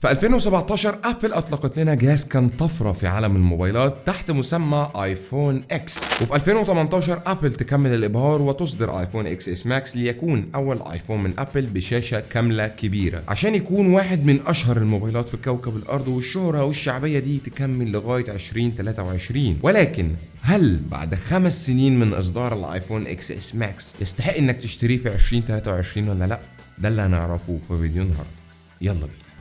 في 2017 ابل اطلقت لنا جهاز كان طفرة في عالم الموبايلات تحت مسمى iPhone X، وفي 2018 ابل تكمل الابهار وتصدر iPhone XS Max ليكون اول ايفون من ابل بشاشة كاملة كبيرة، عشان يكون واحد من اشهر الموبايلات في كوكب الارض، والشهرة والشعبيه دي تكمل لغاية 2023. ولكن هل بعد 5 سنين من اصدار ال iPhone XS Max يستحق انك تشتريه في 2023 ولا لا؟ ده اللي هنعرفه في فيديو النهارده. يلا بينا.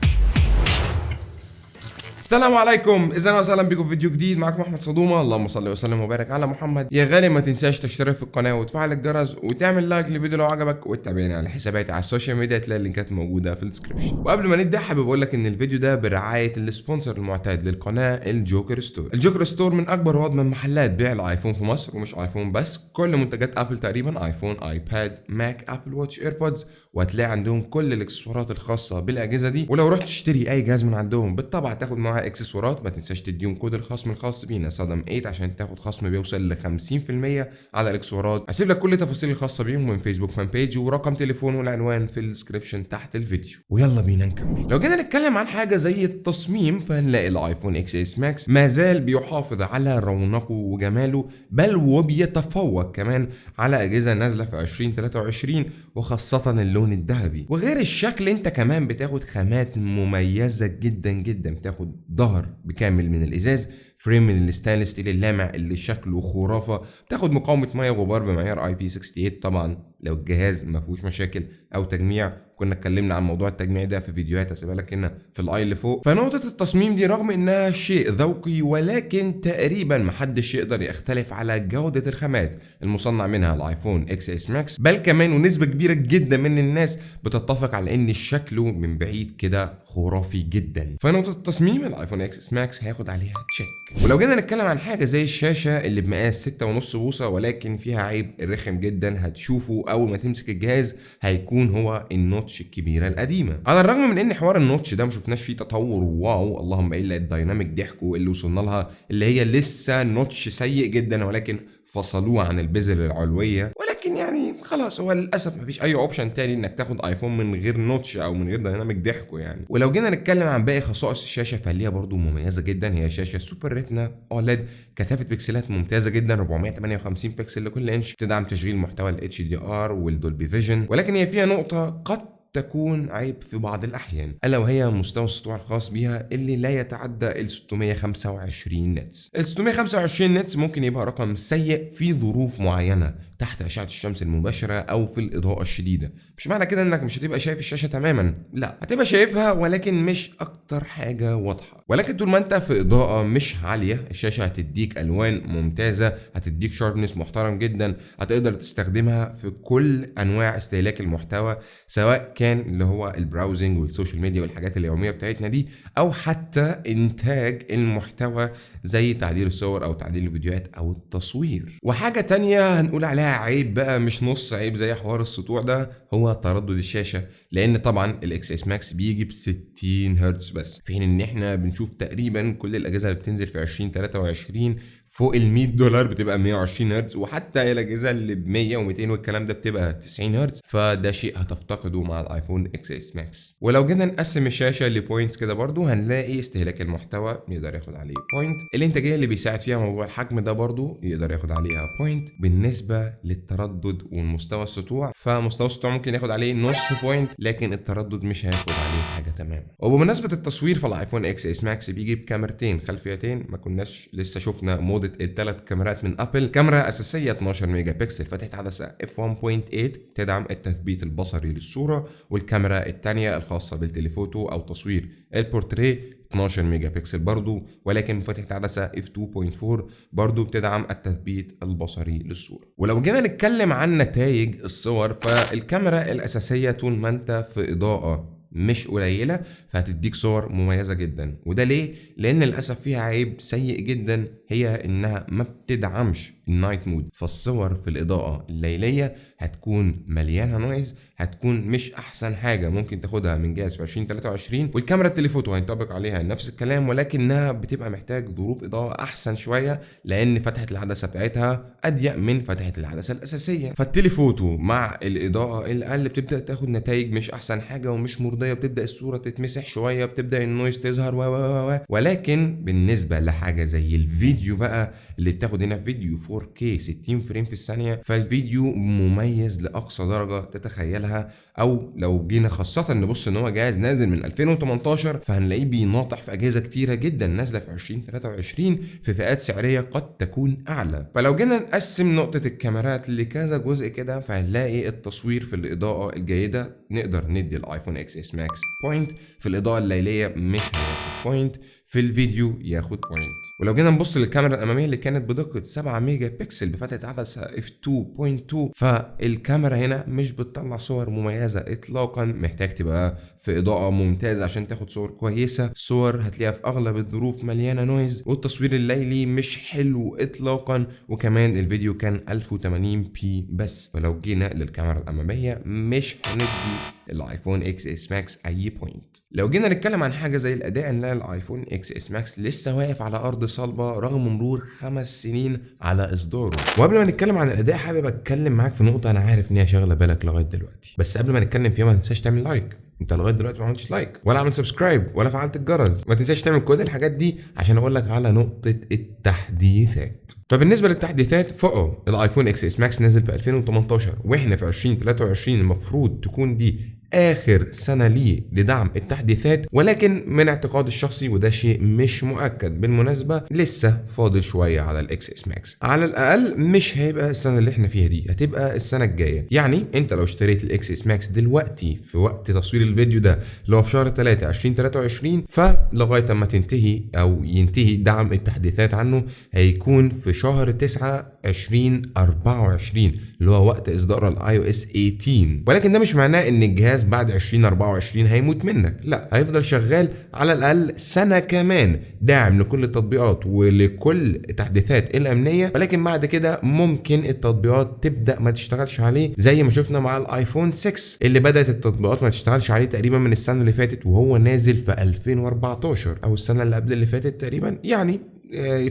السلام عليكم، اذا وسهلا بكم في فيديو جديد. معاكم احمد صدومه. اللهم صل وسلم وبارك على محمد. يا غالي، ما تنساش تشترك في القناة وتفعل الجرس وتعمل like للفيديو لو عجبك، وتتابعني على حساباتي على ال social media، تلاقي اللينكات موجودة في ال description. وقبل ما نبدا، حابب اقول لك ان الفيديو ده برعاية ال sponsor المعتاد للقناه، الجوكر ستور. الجوكر ستور من اكبر واضمن محلات بيع الايفون في مصر، ومش ايفون بس، كل منتجات ابل تقريبا: iPhone، iPad، Mac، Apple Watch، AirPods، وهتلاقي عندهم كل الاكسسوارات الخاصة بالاجهزة دي. ولو رحت تشتري اي جهاز من عندهم، بالطبع تاخد معاه اكسسوارات. ما تنساش تديهم كود الخصم الخاص بينا صدم 8 عشان تاخد خصم بيوصل ل 50% على الاكسسوارات. هسيب لك كل التفاصيل الخاصة بيهم من Facebook fan page ورقم تليفون والعنوان في ال description تحت الفيديو. ويلا بينا نكمل. لو جينا نتكلم عن حاجة زي التصميم، فهنلاقي ال iPhone XS Max ما زال بيحافظ على رونقه وجماله، بل وبيتفوق كمان على اجهزة نازله في 2023، وخاصة اللون الذهبي. وغير الشكل، انت كمان بتاخد خامات مميزة جدا جدا. بتاخد ظهر بكامل من الازاز، frame من ال stainless steel اللامع اللي شكله خرافه، بتاخد مقاومة مية وغبار بمعيار IP 68، طبعا لو الجهاز ما فيهوش مشاكل او تجميع. كنا اتكلمنا عن موضوع التجميع ده في فيديوهات هسيبها لك هنا في ال i اللي فوق. فنقطة التصميم دي رغم انها شيء ذوقي، ولكن تقريبا محدش يقدر يختلف على جودة الخامات المصنع منها ال iPhone XS Max. بل كمان ونسبة كبيرة جدا من الناس بتتفق على ان شكله من بعيد كده خرافي جدا. فنقطة التصميم ال iPhone XS Max هياخد عليها check. ولو جينا نتكلم عن حاجة زي الشاشة اللي بمقاس 6.5 بوصة، ولكن فيها عيب رخم جدا هتشوفه اول ما تمسك الجهاز، هيكون هو ال notch الكبيرة القديمة. على الرغم من ان حوار ال notch ده ما شفناش فيه تطور wow، اللهم الا ال dynamic ضحكوا اللي وصلنا لها، اللي هي لسه notch سيء جدا ولكن فصلوه عن ال bezel العلويه. ولكن يعني خلاص، هو للاسف مفيش اي option تاني انك تاخد ايفون من غير notch او من غير dynamic ضحكوا يعني. ولو جينا نتكلم عن باقي خصائص الشاشه، فهي برضو مميزة جدا. هي شاشة Super Retina OLED، كثافة بكسلات ممتازة جدا، 458 بكسل لكل انش، تدعم تشغيل محتوى ال HDR وال Dolby Vision. ولكن هي فيها نقطة قد تكون عيب في بعض الأحيان، ألا وهي مستوى السطوع الخاص بها اللي لا يتعدى ال 625 nits. ال 625 nits ممكن يبقى رقم سيء في ظروف معينة، تحت أشعة الشمس المباشرة أو في الإضاءة الشديدة. مش معنى كده إنك مش هتبقى شايف الشاشة تماما، لا، هتبقى شايفها ولكن مش أكتر حاجة واضحة. ولكن طول ما أنت في إضاءة مش عالية، الشاشة هتديك ألوان ممتازة، هتديك sharpness محترم جدا، هتقدر تستخدمها في كل أنواع استهلاك المحتوى، سواء كان اللي هو ال browsing وال social media والحاجات اليومية بتاعتنا دي، أو حتى إنتاج المحتوى زي تعديل الصور أو تعديل الفيديوهات أو التصوير. وحاجة تانية هنقول عليها عيب بقى، مش نص عيب زي حوار السطوع ده، هو تردد الشاشة، لأن طبعا ال XS Max بيجي ب 60 هرتز بس، في حين ان احنا بنشوف تقريبا كل الاجهزة اللي بتنزل في 2023 فوق ال 100 دولار بتبقى 120 هرتز، وحتى الاجهزة اللي ب 100 و200 والكلام ده بتبقى 90 هرتز. فده شيء هتفتقده مع ال iPhone XS Max. ولو جينا نقسم الشاشة ل points كده برضو، هنلاقي استهلاك المحتوى يقدر ياخد عليه point، الانتاجية اللي بيساعد فيها موضوع الحجم ده برضو يقدر ياخد عليها point. بالنسبة للتردد والمستوى السطوع، فمستوى السطوع ممكن ياخد عليه نص point، لكن التردد مش هياخد عليه حاجة تماما. وبمناسبة التصوير، فال iPhone XS Max بيجي بكاميرتين خلفيتين. ما كناش لسه شفنا موضة الثلاث كاميرات من ابل. كاميرا اساسية 12 ميجا بكسل فتحه عدسة f 1.8 تدعم التثبيت البصري للصوره، والكاميرا الثانية الخاصة بال telephoto او تصوير البورتريه 12 ميجا بكسل برضو، ولكن بفتحة عدسة f 2.4، برضو بتدعم التثبيت البصري للصورة. ولو جينا نتكلم عن نتائج الصور، فالكاميرا الأساسية طول ما انت في إضاءة مش قليلة فهتديك صور مميزة جدا. وده ليه؟ لأن للأسف فيها عيب سيء جدا، هي إنها ما بتدعمش ال night mode، فالصور في الاضاءة الليلية هتكون مليانة noise، هتكون مش احسن حاجة ممكن تاخدها من جهاز في 2023. والكاميرا ال telephoto هينطبق عليها نفس الكلام، ولكنها بتبقى محتاج ظروف اضاءه احسن شوية لان فتحه العدسة بتاعتها اضيق من فتحه العدسة الاساسية. فال telephoto مع الاضاءة الاقل بتبدا تاخد نتائج مش احسن حاجة ومش مرضيه، بتبدا الصورة تتمسح شويه، بتبدا ال noise تظهر و و و. ولكن بالنسبة لحاجة زي الفيديو بقى اللي بتاخد هنا فيديو 4K 60 frame في الثانيه، فالفيديو مميز لاقصى درجه تتخيلها. او لو جينا خاصة نبص ان هو جهاز نازل من 2018، فهنلاقيه بيناطح في اجهزة كتيرة جدا نازله في 2023 في فئات سعريه قد تكون اعلى. فلو جينا نقسم نقطة الكاميرات لكذا جزء كده، فهنلاقي التصوير في الاضاءة الجيدة نقدر ندي ال iPhone XS Max point، في الاضاءة الليلية مش هياخد point، في الفيديو ياخد point. ولو جينا نبص للكاميرا الامامية اللي كانت بدقة 7 ميجا بكسل بفتحه عدسة f 2.2، فالكاميرا هنا مش بتطلع صور مميزة اطلاقا، محتاج تبقى في اضاءه ممتازة عشان تاخد صور كويسه. صور هتلاقيها في اغلب الظروف مليانة noise، والتصوير الليلي مش حلو اطلاقا، وكمان الفيديو كان 1080 p بس. فلو جينا للكاميرا الامامية مش هندي ال iPhone XS Max اي point. لو جينا نتكلم عن حاجة زي الاداء، نلاقي ال iPhone XS Max لسه واقف على ارض صلبه رغم مرور 5 سنين على اصداره. وقبل ما نتكلم عن الاداء حابب اتكلم معاك في نقطة انا عارف ان هي شاغله بالك لغاية دلوقتي، بس قبل ما نتكلم فيها ما تنساش تعمل like. انت لغاية دلوقتي ما عملتش like ولا عملت subscribe ولا فعلت الجرس، ما تنساش تعمل كل الحاجات دي عشان اقول لك على نقطة التحديثات. فبالنسبه للتحديثات فوق ال iPhone XS Max نزل في 2018 واحنا في 2023، المفروض تكون دي اخر سنة ليه لدعم التحديثات، ولكن من اعتقادي الشخصي وده شيء مش مؤكد بالمناسبه، لسه فاضل شوية على ال XS Max، على الاقل مش هيبقى السنة اللي احنا فيها دي، هتبقى السنة الجايه. يعني انت لو اشتريت ال XS Max دلوقتي في وقت تصوير الفيديو ده اللي هو في شهر 3 2023، فلغايه اما تنتهي او ينتهي دعم التحديثات عنه هيكون في شهر 9 2024 اللي هو وقت اصدار ال iOS 18. ولكن ده مش معناه ان الجهاز بعد 2024 هيموت منك، لا، هيفضل شغال على الاقل سنة كمان داعم لكل التطبيقات ولكل التحديثات الامنيه، ولكن بعد كده ممكن التطبيقات تبدا ما تشتغلش عليه زي ما شفنا مع ال iPhone 6 اللي بدات التطبيقات ما تشتغلش عليه تقريبا من السنة اللي فاتت وهو نازل في 2014 او السنة اللي قبل اللي فاتت تقريبا. يعني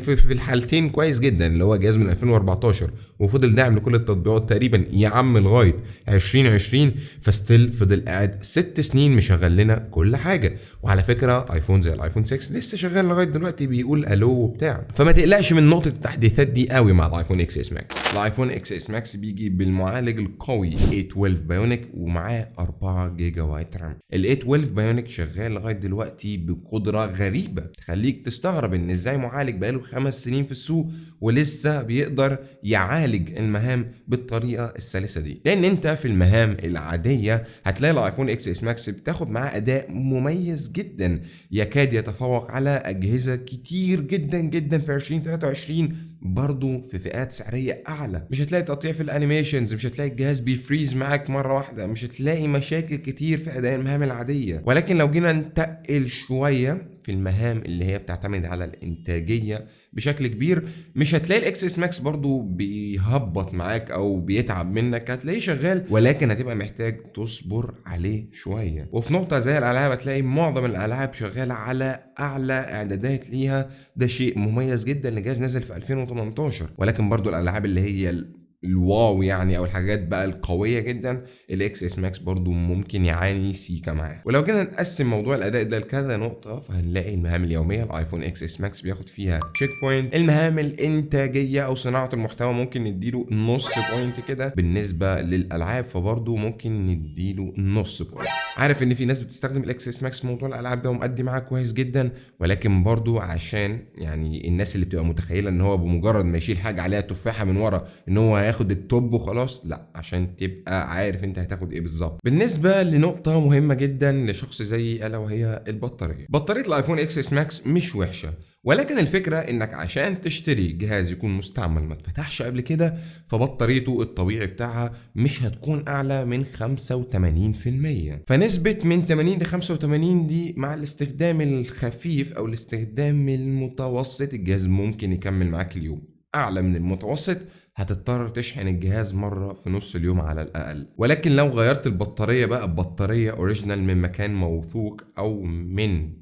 في الحالتين كويس جدا، اللي هو جهاز من 2014 وفضل داعم لكل التطبيقات تقريبا يا عم لغاية 2020، ف still فضل قاعد 6 سنين مشغل لنا كل حاجه. وعلى فكرة iPhone زي ال iPhone 6 لسه شغال لغاية دلوقتي، بيقول الو وبتاع، فما تقلقش من نقطة التحديثات دي قوي مع ال iPhone XS Max. ال iPhone XS Max بيجي بالمعالج القوي A12 Bionic ومعاه 4 جيجا بايت RAM. ال A12 Bionic شغال لغاية دلوقتي بقدره غريبة تخليك تستغرب ان ازاي معالج بقاله 5 سنين في السوق ولسه بيقدر يعالج المهام بالطريقة السلسه دي. لان انت في المهام العادية هتلاقي ال iPhone XS Max بتاخد معاه اداء مميز جدا يكاد يتفوق على اجهزة كتير جدا جدا في 2023 برضو في فئات سعريه اعلى. مش هتلاقي تقطيع في ال animations، مش هتلاقي الجهاز بي freeze معاك مرة واحده، مش هتلاقي مشاكل كتير في اداء المهام العاديه. ولكن لو جينا نتقل شوية في المهام اللي هي بتعتمد على الانتاجية بشكل كبير، مش هتلاقي ال XS Max برضو بيهبط معاك او بيتعب منك، هتلاقيه شغال ولكن هتبقى محتاج تصبر عليه شويه. وفي نقطة زي الالعاب هتلاقي معظم الالعاب شغالة على اعلى اعدادات ليها، ده شيء مميز جدا لجهاز نزل في 2018. ولكن برضو الالعاب اللي هي ال wow يعني او الحاجات بقى القوية جدا، ال XS Max برضو ممكن يعاني سيكا معاه. ولو جينا نقسم موضوع الاداء ده لكذا نقطه، فهنلاقي المهام اليومية ال iPhone XS Max بياخد فيها check point، المهام الانتاجية او صناعة المحتوى ممكن نديله نص point كده، بالنسبة للالعاب فبرضو ممكن نديله نص point. عارف ان في ناس بتستخدم ال XS Max في موضوع الالعاب ده ومأدي معاه كويس جدا، ولكن برضو عشان يعني الناس اللي بتبقى متخيله ان هو بمجرد ما يشيل حاجة عليها تفاحة من ورا ان هو هياخد ال top وخلاص، لا، عشان تبقى عارف انت هتاخد ايه بالظبط. بالنسبة لنقطة مهمة جدا لشخص زيي الا وهي البطاريه، بطارية ال iPhone XS Max مش وحشه، ولكن الفكرة انك عشان تشتري جهاز يكون مستعمل ما اتفتحش قبل كده، فبطاريته الطبيعي بتاعها مش هتكون اعلى من 85%. فنسبة من 80 ل 85 دي مع الاستخدام الخفيف او الاستخدام المتوسط الجهاز ممكن يكمل معاك اليوم. اعلى من المتوسط هتضطر تشحن الجهاز مرة في نص اليوم على الأقل. ولكن لو غيرت البطارية بقى ببطارية original من مكان موثوق أو من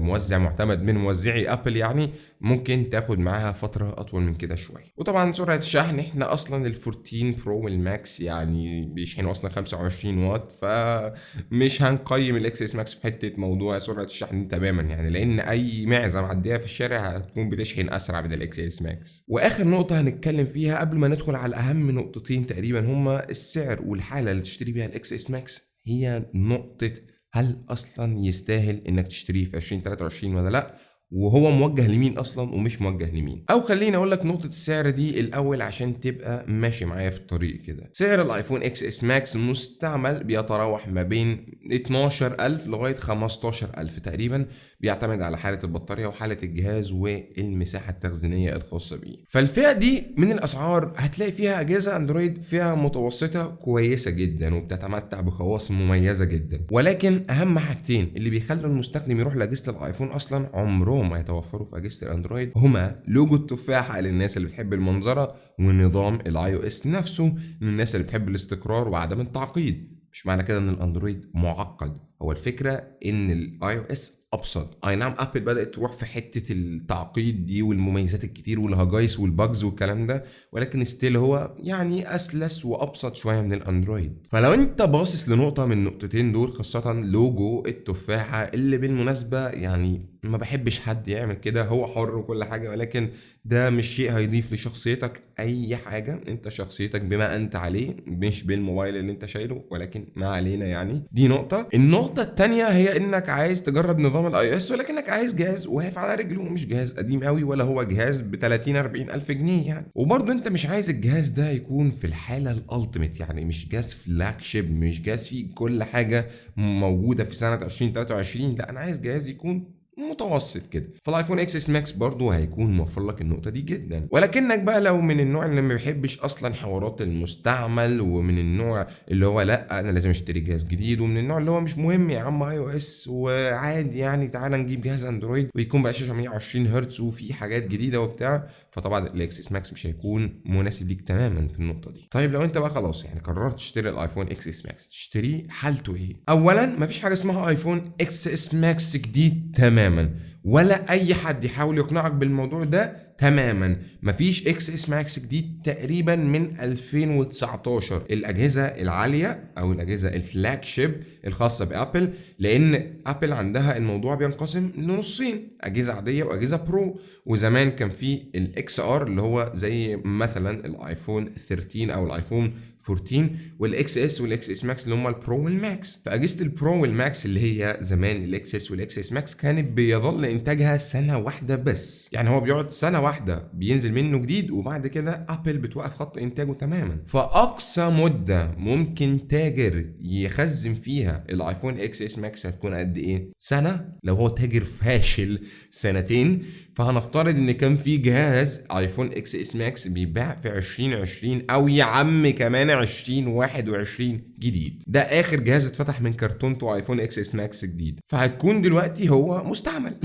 موزع معتمد من موزعي ابل، يعني ممكن تاخد معاها فترة اطول من كده شوية. وطبعا سرعة الشحن، احنا اصلا ال 14 Pro وال Max يعني بيشحنوا اصلا 25 واط، فمش هنقيم ال XS Max في حتة موضوع سرعة الشحن تماما يعني، لان اي معزة معدية في الشارع هتكون بتشحن اسرع من ال XS Max. واخر نقطة هنتكلم فيها قبل ما ندخل على اهم نقطتين تقريبا هما السعر والحالة اللي تشتري بيها ال XS Max، هي نقطة هل اصلا يستاهل انك تشتريه في 2023 ولا لا، وهو موجه لمين اصلا ومش موجه لمين. او خليني اقول لك نقطة السعر دي الاول عشان تبقى ماشي معايا في الطريق كده. سعر ال iPhone XS Max مستعمل بيتراوح ما بين 12000 لغاية 15000 تقريبا، بيعتمد على حاله البطارية وحاله الجهاز والمساحة التخزينيه الخاصة بيه. فالفئه دي من الاسعار هتلاقي فيها اجهزة اندرويد فئة متوسطه كويسة جدا وبتتمتع بخواص مميزة جدا، ولكن اهم حاجتين اللي بيخلوا المستخدم يروح لاجهزة الايفون اصلا عمرهم ما يتوفروا في اجهزة الاندرويد هما لوجو التفاحة للناس اللي بتحب المنظره، ونظام ال iOS نفسه للناس اللي بتحب الاستقرار وعدم التعقيد. مش معنى كده ان الاندرويد معقد، هو الفكرة ان ال iOS ابسط. اي نعم ابل بدات تروح في حتة التعقيد دي والمميزات الكتير والهجايس وال bugs والكلام ده، ولكن still هو يعني اسلس وابسط شوية من الاندرويد. فلو انت باصص لنقطة من النقطتين دول، خاصة لوجو التفاحة اللي بالمناسبة يعني ما بحبش حد يعمل كده، هو حر وكل حاجة، ولكن ده مش شيء هيضيف لشخصيتك اي حاجة، انت شخصيتك بما انت عليه مش بالموبايل اللي انت شايله، ولكن ما علينا يعني. دي نقطة. النقطة الثانية هي انك عايز تجرب نظام ال iOS، ولكنك عايز جهاز واقف على رجله، مش جهاز قديم قوي ولا هو جهاز ب 30 40 الف جنيه يعني. وبرده انت مش عايز الجهاز ده يكون في الحالة ال ultimate، يعني مش جهاز flagship، مش جهاز فيه كل حاجة موجودة في سنة 2023، لا انا عايز جهاز يكون متوسط كده. فال iPhone XS Max برضه هيكون موفر لك النقطة دي جدا. ولكنك بقى لو من النوع اللي ما بيحبش اصلا حوارات المستعمل، ومن النوع اللي هو لا انا لازم اشتري جهاز جديد، ومن النوع اللي هو مش مهم يا عم iOS وعادي يعني تعالى نجيب جهاز اندرويد ويكون بقى شاشة 120 هرتز وفي حاجات جديدة وبتاع، فطبعا ال XS Max مش هيكون مناسب ليك تماما في النقطة دي. طيب لو انت بقى خلاص يعني قررت تشتري ال iPhone XS Max، تشتريه حالته ايه؟ اولا مفيش حاجة اسمها iPhone XS Max جديد تماما، ولا اي حد يحاول يقنعك بالموضوع ده تماما. مفيش XS Max جديد تقريبا من 2019، الاجهزة العالية او الاجهزة ال flagship الخاصة بابل، لان ابل عندها الموضوع بينقسم لنصين، اجهزة عادية واجهزة Pro. وزمان كان في ال XR اللي هو زي مثلا ال iPhone 13 او ال iPhone 14، وال XS وال XS Max اللي هم ال Pro وال Max. فاجهزه ال Pro وال Max اللي هي زمان ال XS وال XS Max كانت بيظل انتاجها سنة واحدة بس، يعني هو بيقعد سنة واحدة بينزل منه جديد، وبعد كده ابل بتوقف خط انتاجه تماما. فاقصى مده ممكن تاجر يخزن فيها ال iPhone XS Max هتكون قد ايه؟ سنة. لو هو تاجر فاشل سنتين. فهنفترض ان كان في جهاز iPhone XS Max بيتباع في 2020 او يا عم كمان 2021 جديد، ده اخر جهاز اتفتح من كرتونته iPhone XS Max جديد، فهتكون دلوقتي هو مستعمل.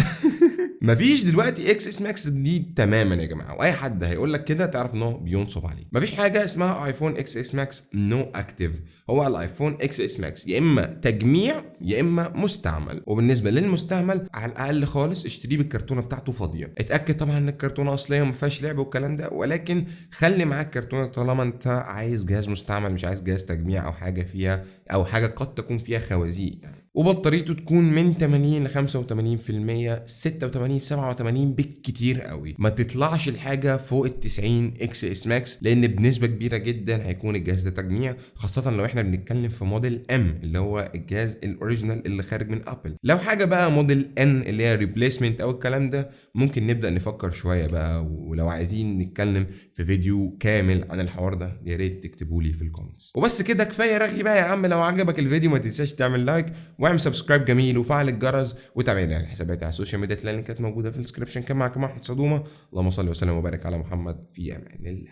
مفيش دلوقتي XS Max جديد تماما يا جماعة، واي حد هيقول لك كده تعرف ان هو بينصب عليك. مفيش حاجة اسمها iPhone XS Max new active، هو ال iPhone XS Max يا اما تجميع يا اما مستعمل. وبالنسبة للمستعمل على الاقل خالص اشتريه بالكرتونه بتاعته فاضية، اتاكد طبعا ان الكرتونه اصلية وما فيهاش لعب والكلام ده، ولكن خلي معاك كرتونة طالما انت عايز جهاز مستعمل، مش عايز جهاز تجميع او حاجة فيها او حاجة قد تكون فيها خوازيق يعني. وبطاريته تكون من 80 ل 85%، 86 87 بالكتير قوي، ما تطلعش الحاجة فوق ال 90 XS Max، لان بنسبة كبيرة جدا هيكون الجهاز ده تجميع، خاصة لو احنا بنتكلم في model M اللي هو الجهاز ال original اللي خارج من ابل. لو حاجة بقى model N اللي هي replacement او الكلام ده ممكن نبدا نفكر شوية بقى، ولو عايزين نتكلم في فيديو كامل عن الحوار ده يا ريت تكتبوا لي في ال comments. وبس كده كفاية رغي بقى يا عم. لو عجبك الفيديو ما تنساش تعمل like واعمل subscribe جميل وفعل الجرس وتابعنا على الحسابات على ال social media، تلاقي اللينكات موجودة في ال description. كان معاكم احمد صدومه، اللهم صل وسلم وبارك على محمد، في امان الله.